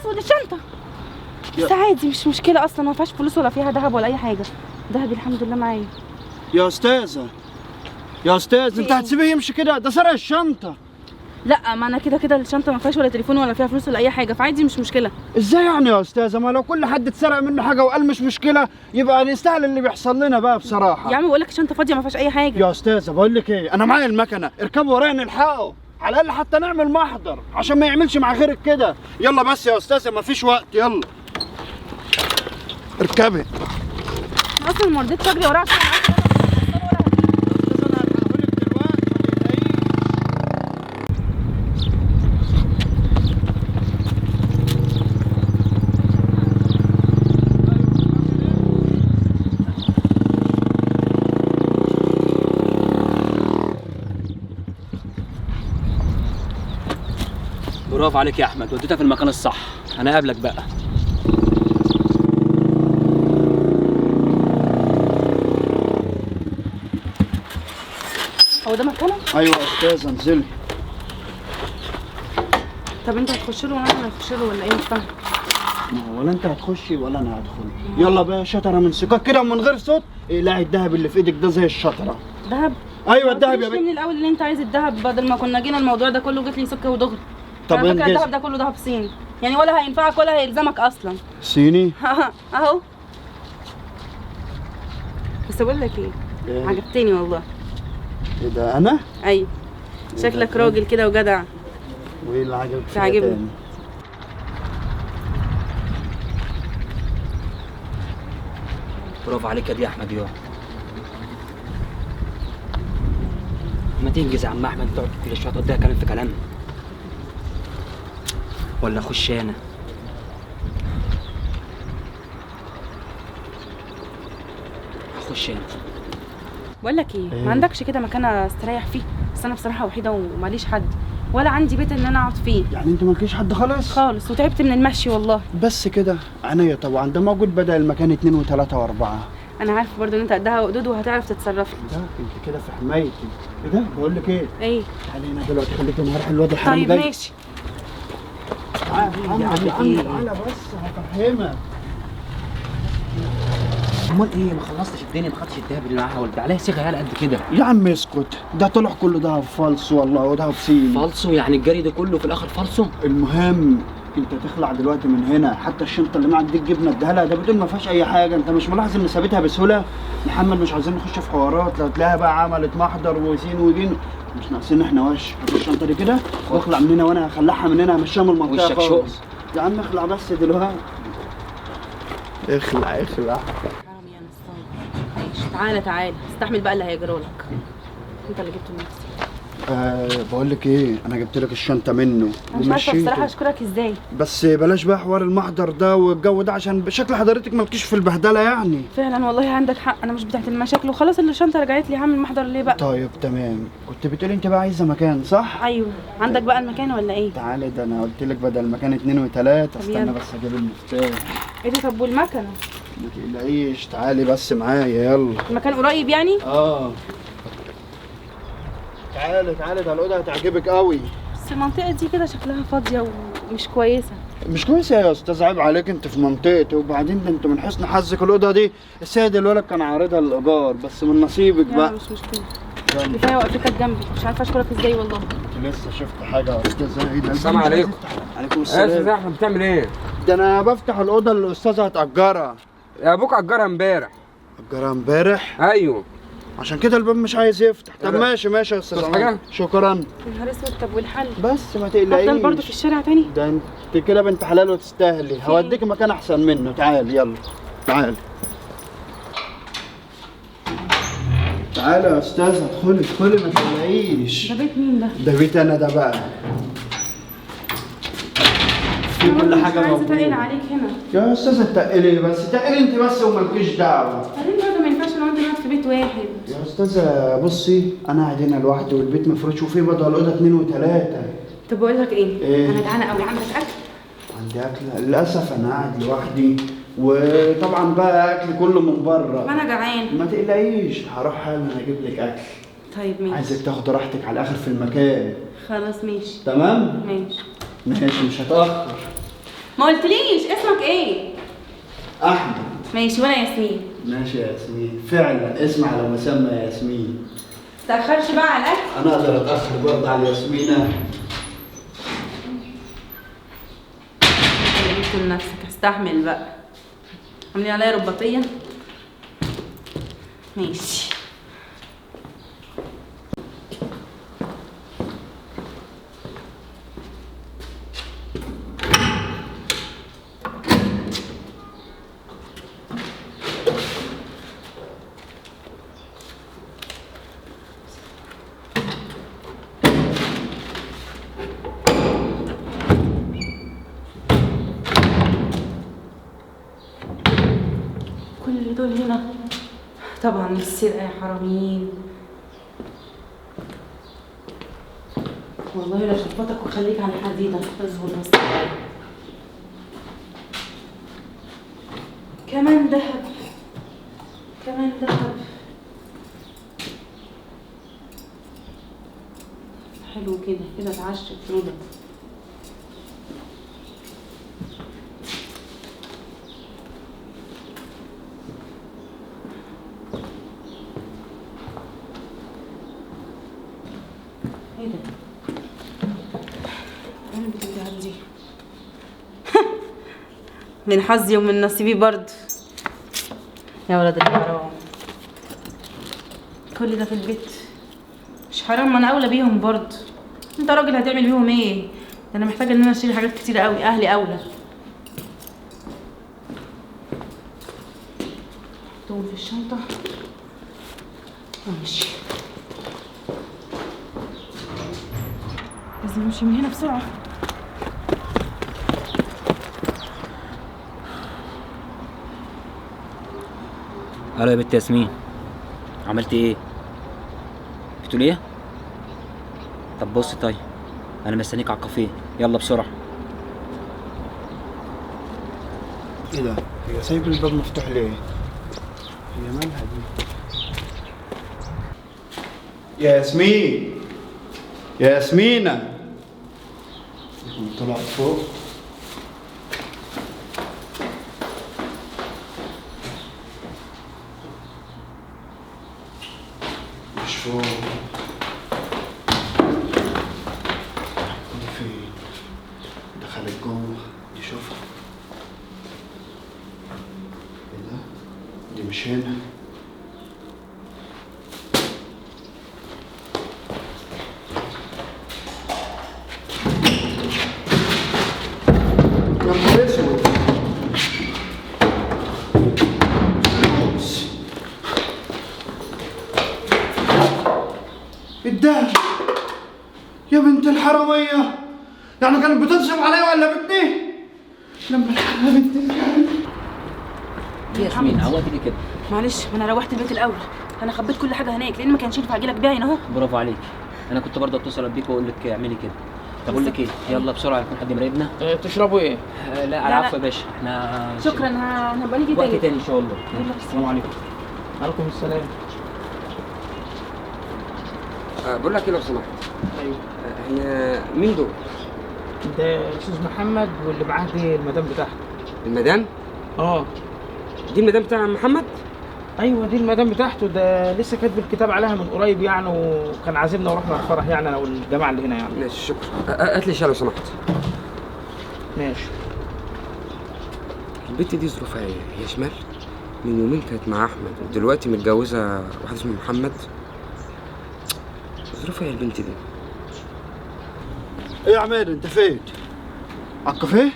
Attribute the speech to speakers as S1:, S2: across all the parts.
S1: اسود الشنطة. بس عادي مش مشكلة، اصلا ما فيهاش فلوس ولا فيها ذهب ولا اي حاجة. ذهبي الحمد لله معايا.
S2: يا استاذه يا استاذ، انت هتسيبيه يمشي كده؟ ده سرق الشنطة.
S1: لا ما انا كده كده الشنطة ما فيهاش ولا تليفون ولا فيها فلوس ولا اي حاجة، فعادي مش مشكلة.
S2: ازاي يعني يا استاذه؟ ما لو كل حد اتسرق منه حاجة وقال مش مشكلة يبقى نستاهل اللي بيحصل لنا بقى بصراحة.
S1: يا عم بقول لك الشنطة فاضية ما فيهاش اي حاجة.
S2: يا استاذه بقول لك ايه، انا معايا المكنه، اركبوا ورايا نلحقه، على الاقل حتى نعمل محضر عشان ما يعملش مع غيرك كده. يلا بس يا استاذه ما فيش وقت، يلا اركبي.
S1: انا اصلا ما رضيتش اجري وراه عشان
S3: برافو عليك يا احمد، وديتها في المكان الصح. انا هقابلك بقى.
S1: هو ده مكانه؟
S2: ايوه يا استاذه انزلي.
S1: طب انت هتخش له ولا انا هخش له ولا ايه؟ مش فاهمه.
S2: ولا انت هتخشي ولا انا هدخل. يلا بقى شطره من سكاك كده ومن غير صوت. اقلعي الذهب اللي في ايدك ده زي الشطره.
S1: ذهب؟
S2: ايوه الذهب يا
S1: بنت. من الاول اللي انت عايز الذهب، بدل ما كنا جينا الموضوع ده كله جيت لي سكة ودغري.
S2: طب
S1: على فكرة الذهب ده كله ذهب صيني، يعني ولا هينفعك ولا هيلزمك اصلا.
S2: صيني؟
S1: اهو. بس اقول لك ايه؟ عجبتني والله.
S2: ايه ده انا؟
S1: ايوه شكلك راجل كده وجدع.
S2: وايه اللي عجبك فيا
S1: عاجبني؟
S2: تاني؟
S3: برافو عليك يا دي احمد. يا ما تنجز يا عم احمد، تقعد كل شوية تقضيها كلام في كلام. ولا اخش انا؟ اخش انا.
S1: بقول لك ايه، ما عندكش كده مكان استريح فيه؟ بس انا بصراحة وحيده وماليش حد، ولا عندي بيت ان انا اقعد فيه.
S2: يعني انت مالكيش حد خالص؟
S1: خالص، وتعبت من المشي والله.
S2: بس كده عينيا طبعا، ده موجود بدل المكان 2 و3 و4.
S1: انا عارفه برضو ان انت قدها وقدود وهتعرف تتصرف لي.
S2: ده انت كده في حمايتي. ايه ده؟ بقول لك ايه؟
S1: ايه؟
S2: تعالي هنا دلوقتي، خليك انا هروح الواد الحرامي.
S1: طيب ماشي.
S2: تعالى يا عم تعالى بس هفهمك.
S3: امال ايه؟ ما خلصتش الدنيا، ما خدتش الدهب اللي معاها ولا عليها صيغة عيال قد كده.
S2: يا عم اسكت، ده طلع كله دهب فالصو والله، ودهب صيني.
S3: فالصو؟ يعني الجري ده كله في الاخر فالصو؟
S2: المهم انت تخلع دلوقتي من هنا، حتى الشنطة اللي معاك دي الجبنة اديها لها، ده بتقول ما فيهاش اي حاجة. انت مش ملاحظ ان سابتها بسهولة؟ محمد مش عايزين نخش في حوارات، لو تلاقيها بقى عملت محضر وسين وجين، مش ناقصين احنا وش. هات الشنطة دي كده واخلع من هنا، وانا هخلعها من هنا، همشيها من المنطقة
S3: وشك شوق
S2: يا عم. اخلع بس دلوقتي، اخلع اخلع.
S1: تعالى تعالى استحمل بقى اللي هيجرالك، انت اللي جبته لنفسك.
S2: بقول لك ايه، انا جبت لك الشنطة منه.
S1: انا مش عارفه بصراحة اشكرك ازاي،
S2: بس بلاش بقى حوار المحضر ده والجو ده، عشان بشكل حضرتك مالكيش في البهدله يعني.
S1: فعلا والله عندك حق، انا مش بتاعت المشاكل، وخلاص اللي الشنطة رجعت لي هعمل محضر ليه بقى؟
S2: طيب تمام. كنت بتقولي انت بقى عايزه مكان صح؟
S1: ايوه. عندك بقى المكان ولا ايه؟
S2: تعالي، ده انا قلت لك بدل المكان 2 و3. استنى بس اجيب المفتاح.
S1: ايه ده؟ طب والمكنه؟
S2: ما تقلقيش، تعالي بس معايا. يلا
S1: المكان قريب يعني؟
S2: اه تعالي تعالي، ده الاوضة هتعجبك قوي.
S1: بس المنطقة دي كده شكلها فاضية ومش كويسة.
S2: مش كويسة يا استاذ، عيب عليك، انت في منطقتي. وبعدين ده انت من حسن حظك الاوضة دي السيد الولد كان عارضها للايجار، بس من نصيبك بقى.
S1: مش مشكلة، كفاية وقفتك جنبي، مش عارفه اشكرك ازاي والله.
S2: انت لسه شفت حاجة يا استاذ؟ ايه ده؟
S4: السلام عليكم.
S2: عليكم السلام.
S4: يا استاذ احمد بتعمل ايه؟
S2: ده انا بفتح الاوضة اللي الاستاذة هتاجرها.
S4: يا ابوك اجرها امبارح.
S2: اجرها امبارح؟
S4: ايوه،
S2: عشان كده الباب مش عايز يفتح. طب ماشي ماشي يا استاذ عماد، شكرا.
S1: يا نهار اسود، طب والحل؟
S2: بس ما تقلقيش،
S1: هفضل برضه في الشارع تاني؟
S2: ده انت كده بنت حلال وتستاهلي، هوديك مكان احسن منه. تعالي يلا، تعالي تعالي يا استاذ، ادخلي ادخلي ما تقلقيش.
S1: ده بيت مين ده؟
S2: ده بيت انا ده بقى، في كل حاجة موجودة.
S1: مش عايزه اتقل عليك هنا
S2: يا استاذه. تقلي بس، تقلي انت بس ومالكيش دعوه.
S1: بعدين برضه ما ينفعش انا وانت نقعد في بيت واحد
S2: يا استاذه. بصي انا قاعد هنا لوحدي والبيت مفروش، وفيه بدل الاوضة 2 و3.
S1: طب بقول لك ايه؟ انا جعانة قوي، عندك اكل؟
S2: عندي اكل؟ للاسف انا قاعد لوحدي، وطبعا بقى اكل كله من بره.
S1: ما انا جعان.
S2: ما تقلقيش، هروح حالا اجيب لك اكل.
S1: طيب ماشي.
S2: عايزك تاخد راحتك على الاخر في المكان.
S1: خلاص ماشي.
S2: تمام؟
S1: ماشي
S2: ماشي، مش هتأخر.
S1: ما قلتليش اسمك ايه؟
S2: احمد.
S1: ماشي، وانا ياسمين.
S2: ماشي يا ياسمين، فعلا اسم على مسمى يا ياسمين.
S1: تأخرش بقى على الاكل.
S2: انا اقدر اتاخر برضه على ياسمينة.
S1: جبت لنفسك، استحمل بقى. عاملين عليا رباطيه. ماشي. كل دول هنا طبعا السرقة يا حراميين. والله لا شفطك وخليك على الحديدة، اصبر بس. كمان ذهب، كمان ذهب. حلو كده كده، اتعشت رضا. ايه ده؟ علبة الدهب دي من حظي ومن نصيبي برضه يا ولد الحرام. كل ده في البيت مش حرام؟ ما انا اولى بيهم برضه. انت راجل هتعمل بيهم ايه؟ ده انا محتاجه ان انا اشتري حاجات كتير قوي، اهلي اولى. احطهم في الشنطة وامشي. لازم امشي من هنا بسرعة.
S3: الو يا بنت ياسمين، عملتي ايه؟ بتقول ايه؟ طب بصي، طيب انا مستنيك على الكافيه، يلا بسرعة.
S2: ايه ده؟ هي سايب الباب مفتوح ليه؟ هي مالها دي؟ يا ياسمين، يا ياسمينة، طلعت فوق. مش فوق. دي فين؟ دخلت جوه، دي شوفها. ايه ده؟ دي مش هنا. يا نهار اسود، فلوس، الدهب يا بنت الحرامية. يعني كانت بتنصب عليا ولا بتني؟ لما الحرامية بنت الكلب.
S3: ايه يا ياسمين عوقتي ليه كده؟
S1: معلش، ما انا روحت البيت الاول، انا خبيت كل حاجة هناك لان ما كانش ينفع اجي لك بيها هنا اهو.
S3: برافو عليك، انا كنت برضه اتصل بيك واقول لك اعملي كده. طب اقول لك ايه، يلا بسرعة يكون حد مراقبنا.
S5: بتشربوا ايه؟
S3: لا على العفو يا باشا، احنا
S1: شكرا، هنبقى نيجي
S3: وقت
S1: تاني.
S3: تاني ان شاء الله. السلام عليكم.
S5: عليكم السلام.
S4: بقول لك ايه لو سمحت.
S5: ايوه.
S4: هي مين دول؟
S5: ده الاستاذ محمد واللي معاه دي المدام بتاعته.
S4: المدام؟
S5: اه
S4: دي المدام بتاع محمد؟
S5: ايوه دي المدام بتاعته، ده لسه كاتب الكتاب عليها من قريب يعني، وكان عازمنا ورحنا الفرح يعني انا والجماعة اللي هنا يعني.
S4: ماشي شكرا. هات لي شاي لو سمحت.
S5: ماشي.
S4: البت دي ظروفها ايه؟ هي شمال؟ من يومين كانت مع احمد ودلوقتي متجوزة واحد اسمه محمد. ظروفها ايه البنت دي؟
S2: ايه يا عماد انت فين؟ على الكافيه؟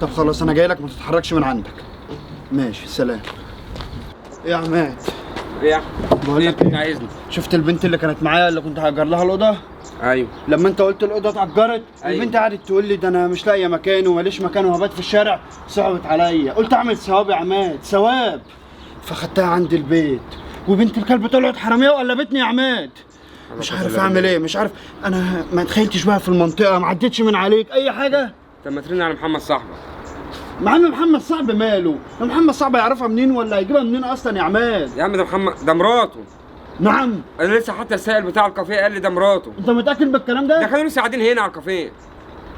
S2: طب خلاص انا جاي لك، ما تتحركش من عندك. ماشي سلام. ايه يا عماد؟
S4: ايه يا احمد؟
S2: بقول لك
S4: انت عايزني؟
S2: شفت البنت اللي كانت معايا اللي كنت هاجر لها الاوضة؟
S4: ايوه.
S2: لما انت قلت الاوضة اتأجرت. أيوة. البنت قعدت تقول لي ده انا مش لاقيه مكان وماليش مكان وهبات في الشارع، صعبت عليا، قلت اعمل ثواب يا عماد، ثواب. فخدتها عند البيت، وبنت الكلب طلعت حرامية وقلبتني يا عماد. مش عارف اعمل ايه، مش عارف، انا ما تخيلتش بقى في المنطقة، ما عدتش من عليك اي حاجة.
S4: طب ما ترن على محمد صاحبك.
S2: مع عم محمد صعب ماله؟ محمد صعب يعرفها منين ولا هيجيبها منين اصلا يا عماد؟
S4: يا عم ده محمد ده مراته.
S2: نعم؟
S4: انا لسه حتى السائل بتاع الكافيه قال لي ده مراته.
S2: انت متاكد بالكلام ده؟
S4: ده كانوا لسه قاعدين هنا على الكافيه.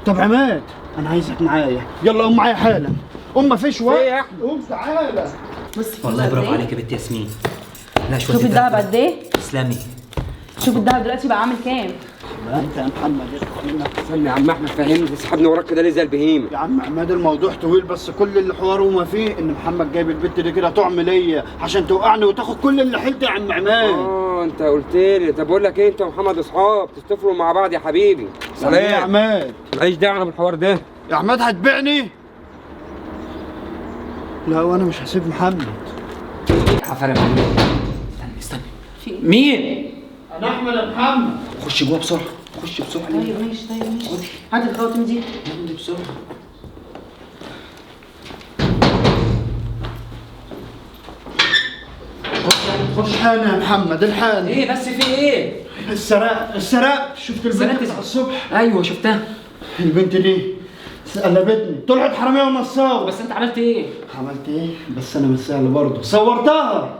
S2: طب عماد انا عايزك معايا، يلا قوم معايا حالا. قوم مفيش وقت.
S4: ايه يا احمد؟
S2: قوم تعالى.
S1: بص
S3: والله برافو عليك يا بنت ياسمين. لا شوية
S1: شوف الدهب قد ايه.
S3: تسلمي.
S1: شوف الدهب دلوقتي بقى عامل كام.
S2: انت يا محمد يطلع منك.
S4: استنى يا عم احمد فهمني، تسحبني وراك كده ليه زي البهيمة؟
S2: يا عم عماد الموضوع طويل، بس كل اللي حواره وما فيه ان محمد جايب البت دي كده طعم ليا عشان توقعني وتاخد كل اللي حيلتي يا عم عماد.
S4: انت قلت لي. طب بقول لك ايه، انت ومحمد اصحاب تستفروا مع بعض يا حبيبي.
S2: سلام يا عماد.
S4: ماليش دعوه انا بالحوار ده.
S2: يا عماد هتبيعني؟ لا وانا مش هسيب محمد.
S3: عفارة يا محمد. استنى استنى. مين؟
S2: انا احمد يا محمد.
S3: خش جوه بسرعة، خش بسرعة.
S1: طيب ماشي، طيب ماشي. هات الخواتم دي.
S3: خدي بسرعة.
S2: خش الحقني يا محمد، الحقني.
S3: ايه بس في ايه؟
S2: السرقة السرقة. شفت البنت بتاع الصبح؟
S3: ايوه شفتها.
S2: البنت دي قلبتني، طلعت حرامية ونصابه.
S3: بس انت عملت ايه؟
S2: عملت ايه؟ بس انا مش سهل برضه. صورتها.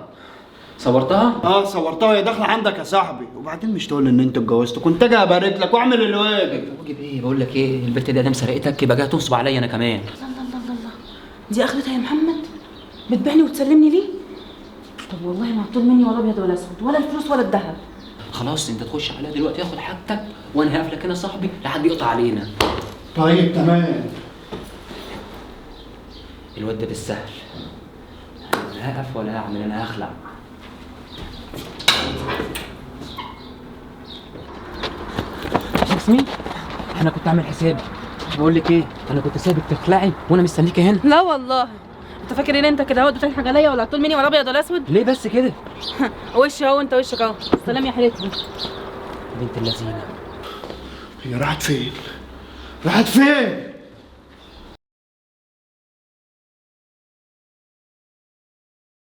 S3: صورتها؟
S2: صورتها، هي داخله عندك يا صاحبي. وبعدين مش تقول ان انت اتجوزت، كنت اجي ابارك لك واعمل الواجب.
S3: واجب ايه؟ بقول لك ايه، البنت دي ادام سرقتك يبقى جاية تنصب عليا انا كمان.
S1: الله الله الله الله، دي اخرتها يا محمد؟ بتبيعني وتسلمني ليه؟ طب والله ما هتطول مني ولا ابيض ولا اسود، ولا الفلوس ولا الذهب.
S3: خلاص انت تخش عليها دلوقتي، ياخد حاجتك وانا هقفلك هنا صاحبي لحد يقطع علينا.
S2: طيب تمام.
S3: الواد ده بالسهل، انا هقف ولا هعمل، انا هخلع. ياسمين انا كنت عامل حسابي، بقول لك ايه، انا كنت سايبك تخلعي وانا مستنيكي هنا.
S1: لا والله انت فاكر ان انت كده اهو بتضحك عليا ولا هتطول مني ولا ابيض ولا اسود؟
S3: ليه بس كده؟
S1: وشي اهو، انت وشك اهو. سلام يا حبيبتي.
S3: بنت اللذينه.
S2: هي راحت فين؟ راحت فين؟